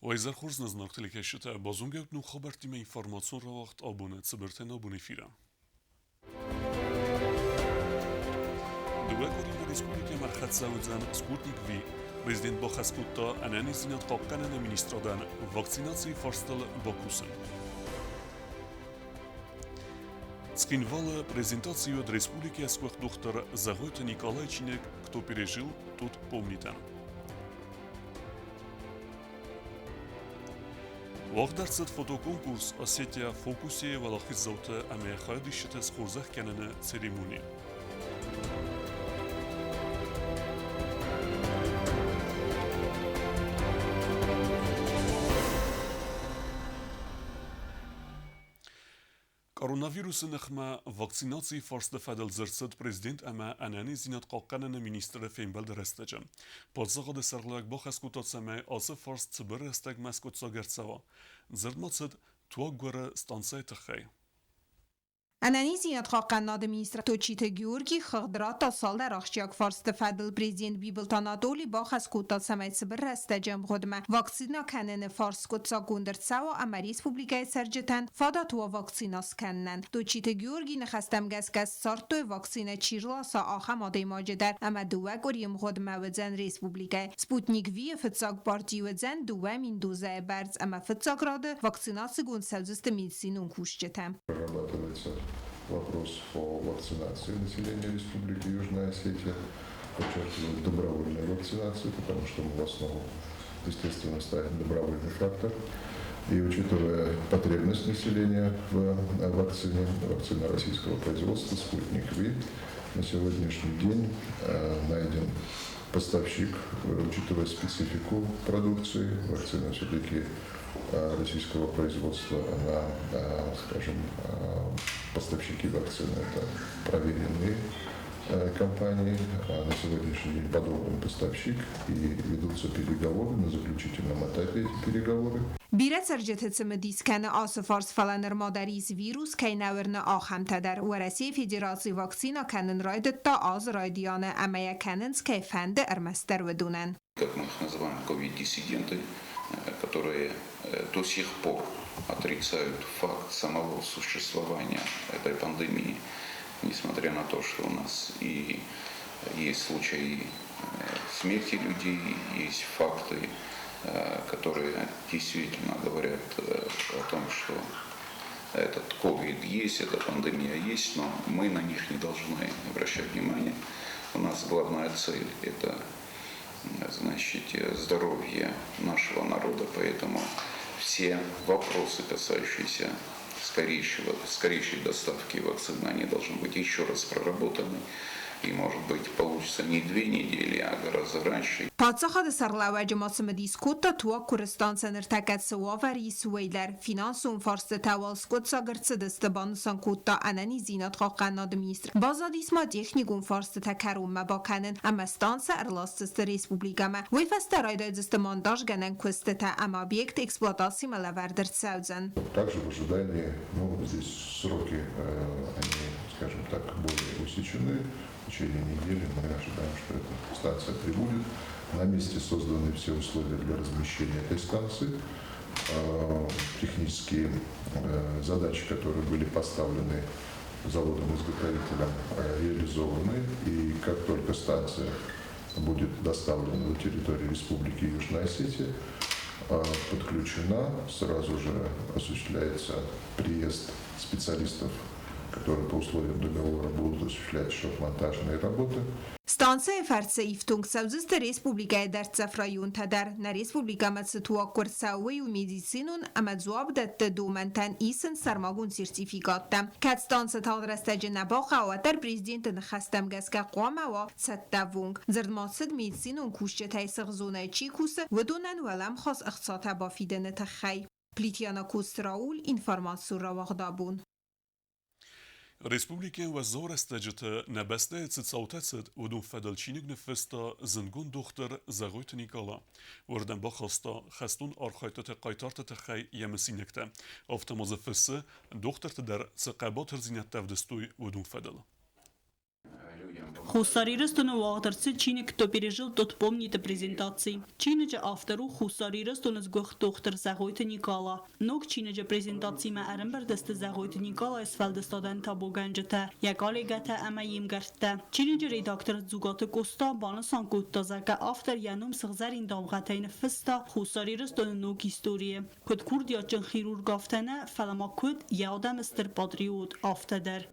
Уӕ хорз нӕ зынаргъ телекӕсджытӕ, базонгӕ ут ног хабӕрттимӕ информацион рауагъд абоны цыбыртӕн абон эфиры. Дыууӕ къуыримӕ республикӕмӕ ӕрхӕццӕ уыдзӕн Спутник V. Президент бахӕс кодта ӕнӕниздзинад хъахъхъӕныны министрадӕн вакцинацийы фарстыл бакусын. Цхинвалы презентаци уыд республикӕйы сгуыхт дохтыр Зӕгъойты Николай чиныг «Кто пережил, тот помнит-ӕн. Уагъд ӕрцыд фотоконкурс «Осетия в фокусе» уӕлахиздзауты ӕмӕ хайадисджыты схорзӕх кӕныны церемони. Коронавирусы ныхмӕ вакцинацийы фарсты фӕдыл дзырд цыд президент ӕмӕ ӕнӕниздзинад хъахъхъӕныны министры фембӕлды рӕстӕджы. Паддзахады сӕргълӕууӕг бахӕс кодта, цӕмӕй ацы фарст цыбыр рӕстӕгмӕ скъуыддзаг ӕрцӕуа. Дзырд ма цыд туаггуыры станцӕйы тыххӕй. Ӕнӕниздзинад хъахъхъӕнынады министр Точиты Георгий хыгъд радта цалдӕр ахсджиаг фарсты фӕдыл. Президент Бибылты Анатоли бахӕс кодта, цӕмӕй цыбыр рӕстӕджы ӕмгъуыдмӕ вакцинӕ кӕныны фарст скъуыддзаггонд ӕрцӕуа ӕмӕ республикӕйы цӕрджытӕн фадат уа вакцинӕ скӕнынӕн. Точиты Георгийы ныхӕстӕм гӕсгӕ ссардтой вакцинӕ чи рласа, ахӕм адӕймаджы дӕр ӕмӕ дыууӕ къуырийы мгъуыдмӕ уыдзӕн республикӕйы. Спутник V-йы фыццаг парти уыдзӕн 2000 дозӕйы бӕрц ӕмӕ фыццаг рады вакцинацигонд цӕудзысты медицинон кусджытӕ. Прорабатывается вопрос по вакцинации населения Республики Южная Осетия. Подчеркиваю, добровольной вакцинации, потому что мы в основу, естественно, ставим добровольный фактор. И учитывая потребность населения в вакцине, вакцина российского производства «Спутник Ви», на сегодняшний день найден поставщик, учитывая специфику продукции, вакцина все-таки российского производства, она, скажем, поставщики вакцины это проверенные компании. На сегодняшний день подобран поставщик и ведутся переговоры, на заключительном этапе эти переговоры. Бирӕ цӕрджыты цымыдис кӕны ацы фарс, фӕлӕ нырма дӕр ис вирус кӕй нӕ уырны, ахӕмтӕ дӕр. Уӕрӕсейы Федераци вакцинӕ кӕнын райдыдта азы райдианы ӕмӕ йӕ кӕнынц кӕй фӕнды, ӕрмӕстдӕр уыдонӕн. Как мы их называем, ковид-диссиденты, которые до сих пор отрицают факт самого существования этой пандемии, несмотря на то, что у нас и есть случаи смерти людей, есть факты, которые действительно говорят о том, что этот ковид есть, эта пандемия есть, но мы на них не должны обращать внимание. У нас главная цель – это, значит, здоровье нашего народа, поэтому все вопросы, касающиеся скорейшей доставки вакцины, они должны быть еще раз проработаны. И, может быть, получится не 2 недели, а гораздо раньше. Паддзахады сӕргълӕууӕджы ма цымыдис кодта туаггуыры станцӕ ныртӕккӕ цы уавӕры ис, уый дӕр. Финансон фарстытӕ уал скъуыддзаг ӕрцыдысты, банысан кодта ӕнӕниздзинад хъахъхъӕнынады министр. Баззадис ма техникон фарстытӕ кӕронмӕ бакӕнын ӕмӕ станцӕ ӕрласдзысты республикӕмӕ. Уый фӕстӕ райдайдзысты монтажгӕнӕн куыстытӕ ӕмӕ объект эксплуатацимӕ лӕвӕрд ӕрцӕудзӕн. Также в ожидании, ну, здесь сроки, они, скажем так, более усечены. В течение недели мы ожидаем, что эта станция прибудет. На месте созданы все условия для размещения этой станции. Технические задачи, которые были поставлены заводом-изготовителем, реализованы. И как только станция будет доставлена на территорию Республики Южная Осетия, подключена, сразу же осуществляется приезд специалистов, которые по условиям договора будут осуществлять шов-монтажные работы. Станцӕйы фӕрцы ифтонг цӕудзысты республикӕйы дӕрддзӕф районтӕ дӕр. Нӕ республикӕмӕ цы туаггуыр цӕуы, уый у медицинон ӕмӕ дзуапп дӕтты домӕнтӕн исынц сӕрмагонд сертификаттӕ. Кӕд станцӕ тагъд рӕстӕджы нӕ бахъӕуа, уӕддӕр президенты ныхӕстӕм гӕсгӕ хъуамӕ уа цӕттӕввонг. Дзырд ма цыд медицинон кусджытӕй сыгъзонӕй чи кусы, уыдонӕн уӕлӕмхас ӕхцатӕ бафидыны тыххӕй. Плитьяна Коцты Рауль, информацион рауагъдабон. Республикӕйы уӕззау рӕстӕджыты нӕ бӕстӕйы цы цаутӕ цыд, уыдон фӕдыл чиныг ныффыста зындгонд дохтыр Зӕгъойты Никъала. Уырдӕм бахаста хӕстон архайдтыты хъайтарты тыххӕй йӕ мысинӕгтӕ. Афтӕ ма дзы фыссы, дохтырты дӕр цы хъӕбатырдзинӕдтӕ ӕвдыстой, уыдон фӕдыл. Хуссар Ирыстоны уагъд ӕрцыд чиныг «Кто пережил, тот помнит»-ы презентаци. Чиныджы автор у Хуссар Ирыстоны сгуыхт дохтыр Зӕгъойты Никъала. Ног чиныджы презентацимӕ ӕрӕмбырд сты Зӕгъойты Никъалайы сфӕлдыстадӕн табугӕнджытӕ, йӕ коллегӕтӕ ӕмӕ йе мгӕрттӕ. Чиныджы редактор Дзугаты Къоста банысан кодта, зӕгъгӕ, автор йӕ ном сыгъзӕрин дамгъӕтӕй ныффыста Хуссар Ирыстоны ног историйы. Куыд курдиатджын хирург, афтӕ нӕ, фӕлӕ ма куыд йӕ адӕмы стыр патриот, афтӕ дӕр.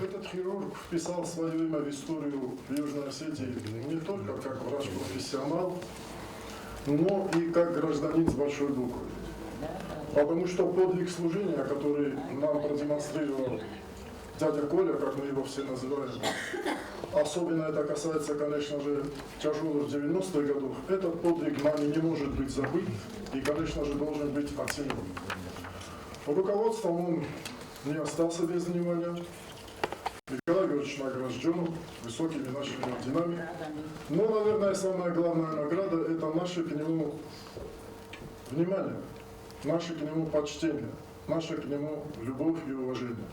Этот хирург вписал свое имя в историю Южной Осетии не только как врач-профессионал, но и как гражданин с большой буквы. Потому что подвиг служения, который нам продемонстрировал дядя Коля, как мы его все называем, особенно это касается, конечно же, тяжелых 90-х годов, этот подвиг нами не может быть забыт и, конечно же, должен быть оценен. Руководством он не остался без внимания. Николай Георгиевич награжден высокими нашими орденами. Но, наверное, самая главная награда – это наше к нему внимание, наше к нему почтение, наша к нему любовь и уважение.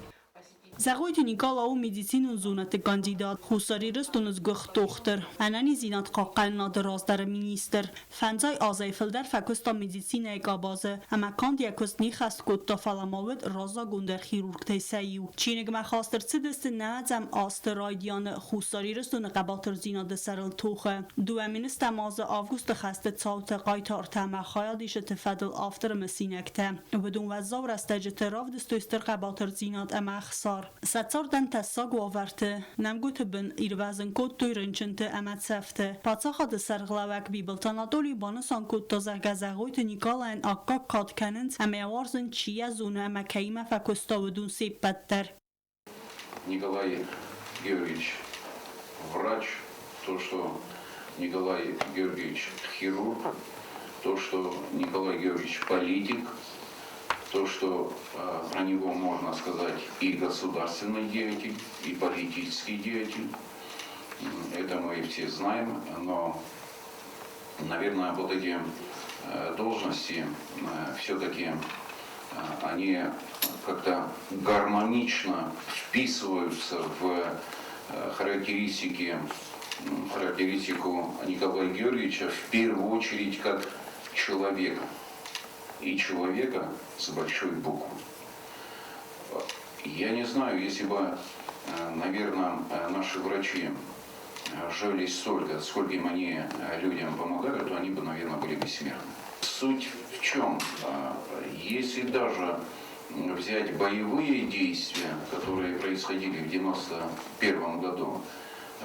Зӕгъойты Никъала у медицинон зонӕдты кандидат, Хуссар Ирыстоны сгуыхт дохтыр, ӕнӕниздзинад хъахъхъӕнынады раздӕры министр. Фӕндзай азӕй фылдӕр фӕкуыста медицинӕйы къабазы ӕмӕ канд йӕ куыст не ххӕст кодта, фӕлӕ ма уыд раззагондӕр хирургтӕй сӕ иу. Чиныгмӕ хаст ӕрцыдысты нӕуӕдзӕм азты райдианы Хуссар Ирыстоны хъӕбатырдзинады сӕрыл тохы. 2000-ӕм азы августы хӕсты цауты хъайтартӕ ӕмӕ хайадисджыты фӕдыл авторы мысинӕгтӕ. Уыдон уӕззау рӕстӕджыты равдыстой стыр хъӕбатырдзинад ӕмӕ ӕхсар. Сӕ цардӕн тӕссаг уавӕрты, нӕмгуыты бын ирвӕзын кодтой рынчынты ӕмӕ цӕфты. Паддзахады сӕргълӕууӕг Бибылты Анатолий банысан кодта, зӕгъгӕ, Зӕгъойты Никъалайӕн аккаг кад кӕнынц ӕмӕ йӕ уарзын чи йӕ зоны ӕмӕ кӕимӕ фӕкуыста, уыдон се ппӕт дӕр. Николай Георгиевич врач, то, что Николай Георгиевич хирург, то, что Николай Георгиевич политик, то, что про него можно сказать и государственный деятель, и политический деятель, это мы все знаем, но, наверное, вот эти должности все-таки они как-то гармонично вписываются в характеристику Николая Георгиевича в первую очередь как человека. И человека с большой буквы. Я не знаю, если бы, наверное, наши врачи жили столько, скольким они людям помогают, то они бы, наверное, были бессмертны. Суть в чем? Если даже взять боевые действия, которые происходили в 1991 году,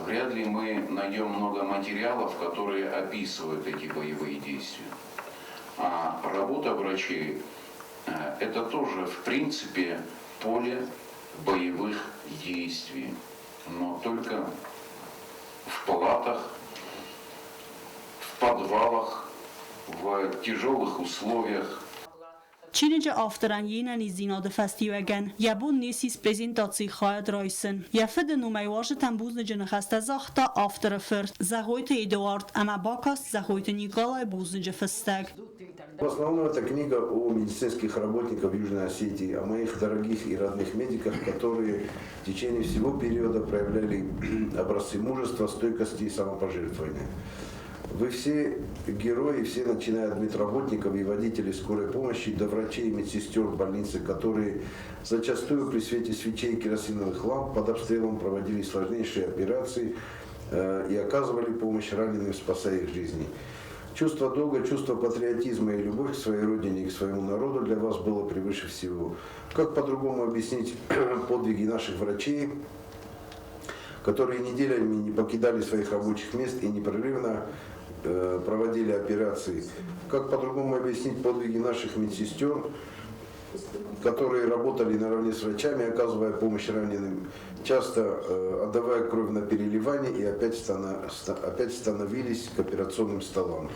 вряд ли мы найдем много материалов, которые описывают эти боевые действия. А работа врачей – это тоже, в принципе, поле боевых действий, но только в палатах, в подвалах, в тяжелых условиях. Чиныджы авторӕн йе нӕниздзинады фӕстиуӕгӕн йӕ бон не ссис презентацийы хайад райсын. Йӕ фыды номӕй уазджытӕн бузныджы ныхӕстӕ загъта авторы фырт Зӕгъойты Эдуард ӕмӕ бакаст Зӕгъойты Никъалайы бузныджы фыстӕг. В основном это книга о медицинских работниках Южной Осетии, о моих дорогих и родных медиках, которые в течение всего периода проявляли образцы мужества, стойкости и самопожертвования. Вы все герои, все, начиная от медработников и водителей скорой помощи до врачей и медсестер в больнице, которые зачастую при свете свечей и керосиновых ламп под обстрелом проводили сложнейшие операции и оказывали помощь раненым, спасая их жизни. Чувство долга, чувство патриотизма и любовь к своей родине и к своему народу для вас было превыше всего. Как по-другому объяснить подвиги наших врачей, которые неделями не покидали своих рабочих мест и непрерывно проводили операции? Как по-другому объяснить подвиги наших медсестер, которые работали наравне с врачами, оказывая помощь раненым, часто отдавая кровь на переливание и опять становились к операционным столам?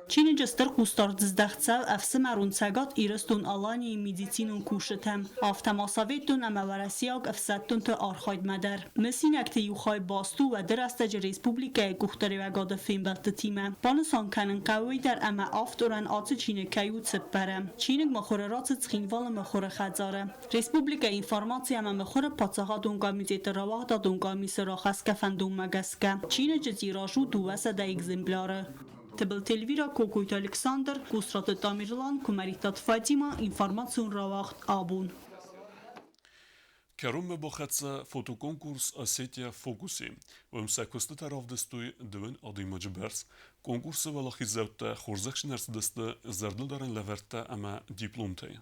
Чиныджы стыр хъусдард здӕхт цӕуы ӕфсымӕрон Цӕгат Ирыстон-Аланийы медицинон кусджытӕм, афтӕ ма советон ӕмӕ уӕрӕсейаг ӕфсӕддонты архайдмӕ дӕр. Мысинӕгты иу хай баст у уӕды рӕстӕджы республикӕйы къухдариуӕгады фембӕлдтытимӕ. Банысан кӕнын хъӕуы уый дӕр, ӕмӕ авторӕн ацы чиныг кӕй у цыппӕрӕм. Чиныг мыхуыры рацыд Цхинвалы мыхуыры хӕдзары. Республикӕйы информаци ӕмӕ мыхуыры паддзахадон комитеты рауагъдадон къамисы рахӕсгӕ фӕндонмӕ гӕсгӕ чиныджы тираж у 200 экземпляры. Тыбылты Эльвира, Кокойты Александр, Кусраты Тамерлан, Куымӕридтаты Фатимӕ, информацион рауагъд «Абон». Кӕронмӕ бахӕццӕ фотоконкурс «Осетия в фокусе». Уым сӕ куыстытӕ равдыстой дыууын адӕймаджы бӕрц. Конкурсы уӕлахиздзӕуттӕ хорзӕхджын ӕрцыдысты зӕрдылдарӕн лӕвӕрттӕ ӕмӕ дипломтӕй.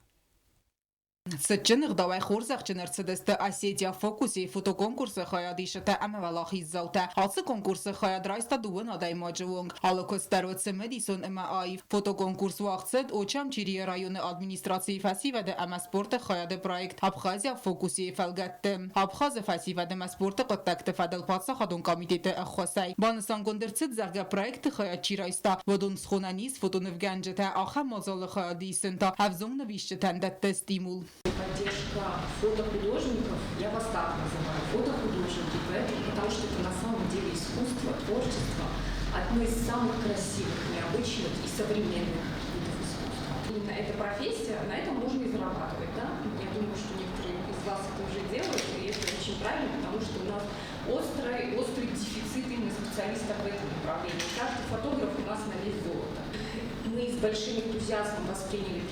Цытджын ӕгъдауӕй хорзӕхджын ӕрцыдысты Осетия в фокусе фотоконкурсы хайадисджытӕ ӕмӕ уӕлахиздзаутӕ. Ацы конкурсы хайад райста дыууын адӕймаджы онг. Алы куыст дӕр уыд цымыдисон ӕмӕ аив. Фотоконкурс уагъд цыд Очамчирийы районы администрацийы фӕсивӕды ӕмӕ спорты хайады проект Абхазия в фокусе-йы фӕлгӕтты. Абхазы фӕсивӕд ӕмӕ спорты хъуыддӕгты фӕдыл паддзахадон комитеты ӕххуысӕй банысангонд ӕрцыд, зӕгъгӕ, проекты хайад чи райста, уыдон схонӕн ис фотонывгӕнджытӕ. Ахӕм мадзалы хайад исын та ӕвзонг нывисджытӕн дӕтты стимул. Поддержка фотохудожников, я вас так называю, фотохудожники, поэтому, потому что это на самом деле искусство, творчество, одно из самых красивых, необычных и современных видов искусства. Именно эта профессия, на этом можно и зарабатывать, да? Я думаю, что некоторые из вас это уже делают, и это очень правильно, потому что у нас острый, острый дефицит именно специалистов в этом направлении. Каждый фотограф у нас на вес золота. Мы с большим энтузиазмом восприняли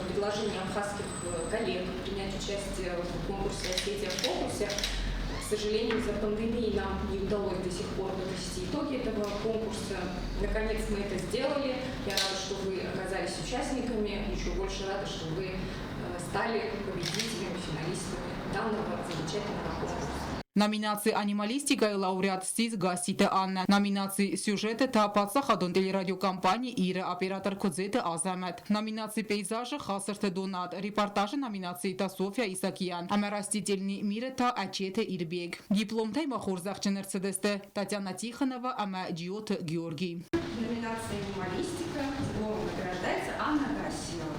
предложение абхазских коллег принять участие в конкурсе «Осетия в фокусе». К сожалению, из-за пандемии нам не удалось до сих пор подвести итоги этого конкурса. Наконец мы это сделали. Я рада, что вы оказались участниками. Еще больше рада, что вы стали победителями, финалистами данного замечательного конкурса. Номинаци «Анималистика»-йы лауреат ссис Гасситы Аннӕ. Номинаци «Сюжеты» та паддзахадон телерадиокомпани «Ир»-ы оператор Куыдзеты Азӕмӕт. Номинаци «Пейзажы» Хацырты Донат, репортажы номинацийы та Софья Исакиян ӕмӕ «Растительный мир»-ы та Ачеты Ирбег. Дипломтӕй ма хорзӕхджын ӕрцыдысты Татьяна Тихонова ӕмӕ Джиоты Георгий. Номинация «Анималистика» дипломом награждается Анна Гассиева.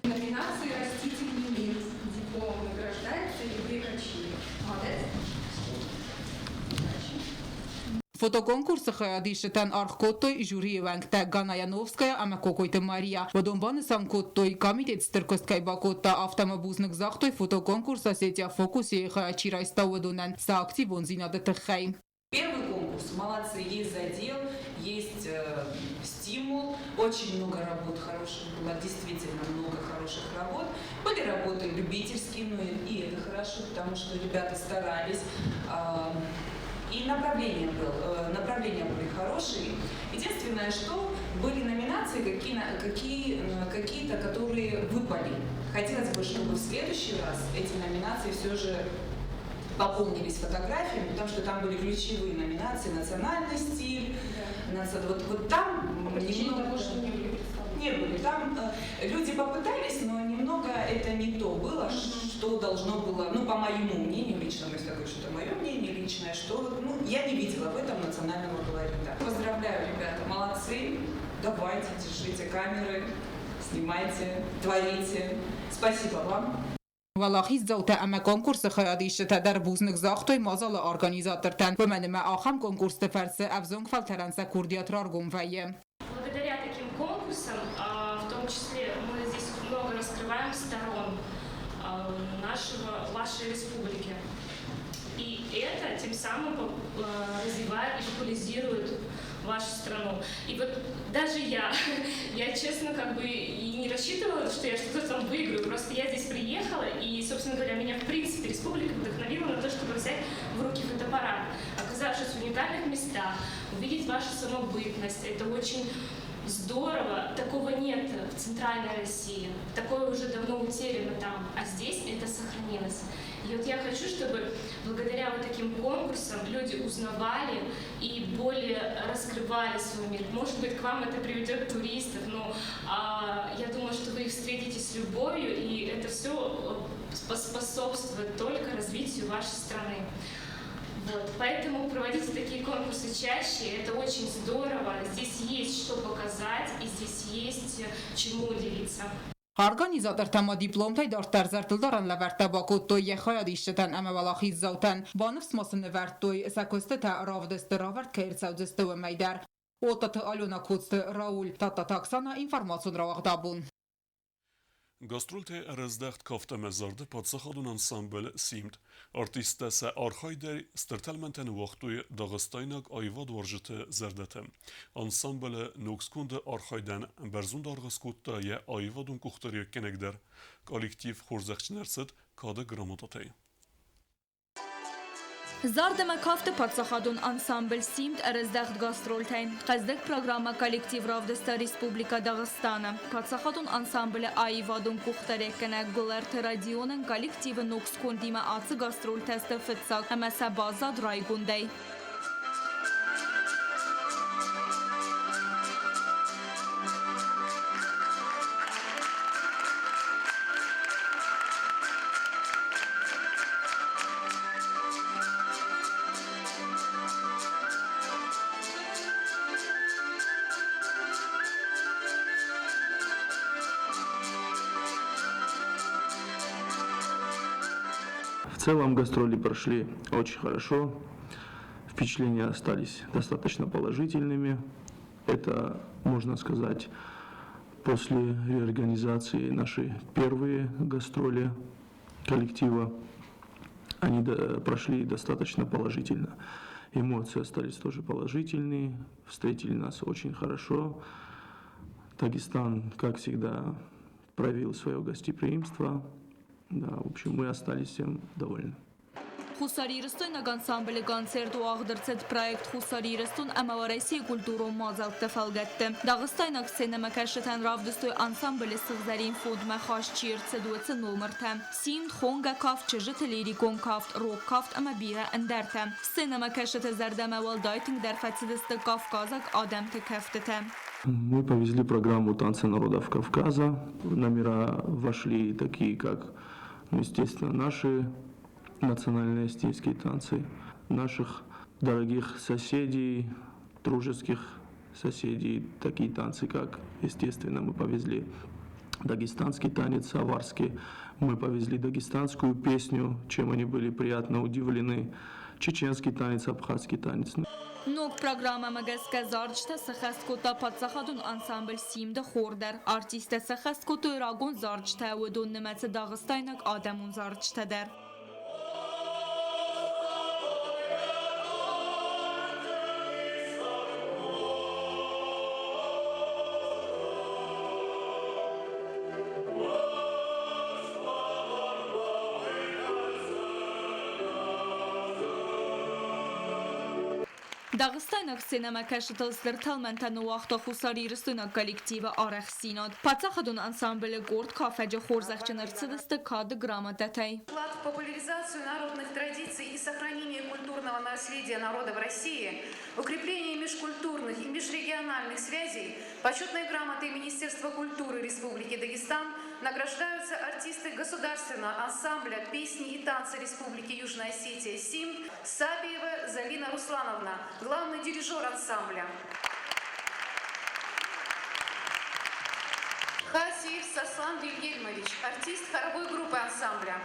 В номинации «Растительный мир» дипломом награждается Ирбек Ачиев. Молодец. Удачи. Фотоконкурсы хайадисджытӕн аргъ кодтой жюрийы уӕнгтӕ Ганна Яновская ӕмӕ Кокойты Мария. Уыдон банысан кодтой, комитет стыр куыст кӕй бакодта, афтӕ ма бузныг загътой фотоконкурс Осетия в фокусе-йы хайад чи райста, уыдонӕн сӕ активондзинады тыххӕй. Первый конкурс, молодцы, есть задел, есть стимул, очень много работ хороших было, действительно много хороших работ. Были работы любительские, но и это хорошо, потому что ребята старались. И направления были хорошие. Единственное, что были номинации какие-то, которые выпали. Хотелось бы, чтобы в следующий раз эти номинации все же пополнились фотографиями, потому что там были ключевые номинации: национальный стиль, вот там По причине немного того, что не были представлены. Не были. Там люди попытались, но немного это не то было, что должно было, ну, по моему мнению личному, если такое, что это мое мнение личное, что, ну, я не видела в этом национального колорита. Поздравляю, ребята, молодцы, давайте, держите камеры, снимайте, творите. Спасибо вам. Уӕлахиздзаутӕ ӕмӕ конкурсы хайадисджытӕ дӕр бузныг загътой мадзалы организатортӕн, уымӕн ӕмӕ ахӕм конкурсты фӕрцы ӕвзонг фӕлтӕрӕн сӕ курдиат раргом вӕййы. Благодаря таким конкурсам, в том числе мы здесь много раскрываем сторон нашего, вашей республики. И это тем самым развивает и популяризирует вашу страну. И вот даже я честно как бы и не рассчитывала, что я что-то там выиграю, просто я здесь приехала, и, собственно говоря, меня в принципе республика вдохновила на то, чтобы взять в руки фотоаппарат, оказавшись в уникальных местах, увидеть вашу самобытность. Это очень здорово, такого нет в центральной России, такое уже давно утеряно там, а здесь это сохранилось. И вот я хочу, чтобы благодаря вот таким конкурсам люди узнавали и более раскрывали свой мир. Может быть, к вам это приведет туристов, но я думаю, что вы их встретите с любовью, и это все способствует только развитию вашей страны. Вот, поэтому проводите такие конкурсы чаще, это очень здорово. Здесь есть что показать и здесь есть чему удивиться. Организатортӕ ма дипломтӕй дарддӕр зӕрдылдарӕн лӕвӕрттӕ бакодтой йӕ хайадисджытӕн ӕмӕ уӕлахиздзаутӕн. Баныфс ма сын нывӕрдтой, сӕ куыстытӕ равдысты равӕрд кӕй ӕрцӕудзысты, уымӕй дӕр. Оттаты Алена Коцты Рауль, Тадтаты Оксана, информацион рауагъдабон. Гастрольтӕй ӕрӕздӕхт кафт ӕмӕ зарды паддзахадон ансамбль «Симд». Артисттӕ сӕ архайдӕй стыр тӕлмӕнтӕ ныууагътой дагъыстайнаг аивадуарзджыты зӕрдӕты. Ансамблы ног сконды архайдӕн бӕрзонд аргъ скодта йӕ аивадон къухдариуӕггӕнӕг дӕр. Коллектив хорзӕхджын ӕрцыд кады грамотатӕй. Зард ӕмӕ кафты паддзахадон ансамбль «Симд» ӕрӕздӕхт гастрольтӕй. Хъӕздыг программӕ коллектив равдыста Республикӕ Дагъыстаны. Паддзахадон ансамблы аивадон къухдариуӕггӕнӕг Гуылӕрты Родионӕн коллективы ног скондимӕ ацы гастрольтӕ сты фыццаг ӕмӕ сӕ баззад райгондӕй. В целом гастроли прошли очень хорошо. Впечатления остались достаточно положительными. Это, можно сказать, после реорганизации наши первые гастроли коллектива. Они прошли достаточно положительно. Эмоции остались тоже положительные, встретили нас очень хорошо. Дагестан, как всегда, проявил свое гостеприимство. Да, в общем, мы остались всем довольны. Хуссар-Ирыстойнаг ансамблы концерт уагъд ӕрцыд проект Хуссар Ирыстон ӕмӕ Уӕрӕсейы культурон мадзӕлтты фӕлгӕтты. Дагъыстайнаг сценӕмӕкӕсджытӕн равдыстой ансамблы сыгъзӕрин фондмӕ хаст чи ӕрцыд, уыцы номыртӕ. Симд, хонгӕ кафт, чызджыты лирикон кафт, рог кафт ӕмӕ бирӕ ӕндӕртӕ. Сценӕмӕкӕсджыты зӕрдӕмӕ уӕлдай тынгдӕр фӕцыдысты кавказаг адӕмты кӕфтытӕ. Мы повезли программу «Танцы народов Кавказа». В номера вошли такие, как, ну, естественно, наши национальные осетинские танцы, наших дорогих соседей, дружеских соседей, такие танцы, как, естественно, мы повезли дагестанский танец, аварский, мы повезли дагестанскую песню, чем они были приятно удивлены, чеченский танец, абхазский танец. Ног программӕмӕ гӕсгӕ зарджытӕ сӕххӕст кодта паддзахадон ансамбль «Симд-ы хор дӕр. Артисттӕ сӕххӕст кодтой рагон зарджытӕ, уыдон нымӕцы дагъыстайнаг адӕмон зарджытӕ дӕр. Дагъыстайнаг сценӕмӕкӕсджытыл стыр тӕлмӕнтӕ ныууагъта хуссарирыстойнаг коллективы арӕхстдзинад. Паддзахадон ансамблы къорд кафӕджы хорзӕхджын ӕрцыдысты кады грамотӕтӕй. Вклад в популяризацию народных традиций и сохранение культурного наследия народов России, укрепление межкультурных и межрегиональных связей, почетной грамотой Министерства культуры Республики Дагестан награждаются артисты государственного ансамбля песни и танца Республики Южная Осетия «Симд» Сабиева Залина Руслановна, главный дирижер ансамбля. Хасиев Сослан Вильгельмович, артист хоровой группы ансамбля.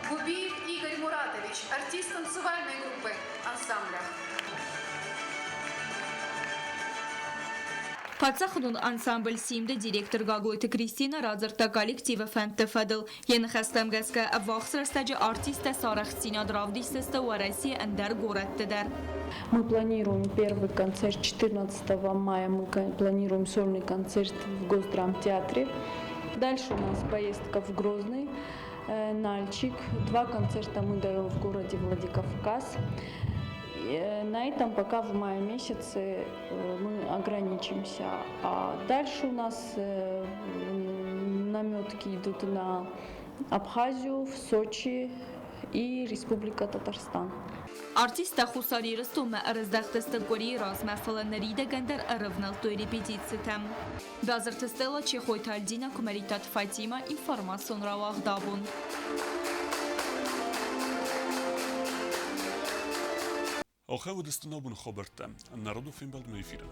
Губиев Игорь Муратович, артист танцевальной группы ансамбля. Паддзахадон ансамбль «Симд-ы директор Гаглойты Кристинӕ радзырдта коллективы фӕндты фӕдыл. Йӕ ныхӕстӕм гӕсгӕ, ӕввахс рӕстӕджы артисттӕ сӕ арӕхстдзинад равдисдзысты Уӕрӕсейы ӕндӕр горӕтты дӕр. Мы планируем первый концерт 14 мая, мы планируем сольный концерт в Госдрамтеатре. Дальше у нас поездка в Грозный, Нальчик. Два концерта мы даем в городе Владикавказ. На этом пока в мае месяце мы ограничимся. А дальше у нас наметки идут на Абхазию, в Сочи и Республика Татарстан. Артисттӕ Хуссар Ирыстонмӕ ӕрыздӕхтысты къуырийы размӕ, фӕлӕ ныридӕгӕн дӕр ӕрӕвнӕлдтой репетицитӕм. Базырты Стелла, Чехойты Альдина, Куымӕридтаты Фатимӕ, информацион рауагъд абон. Ахӕм уыдысты нӕ абоны хабӕрттӕ. Народу фембӕлдмӕ эфиры.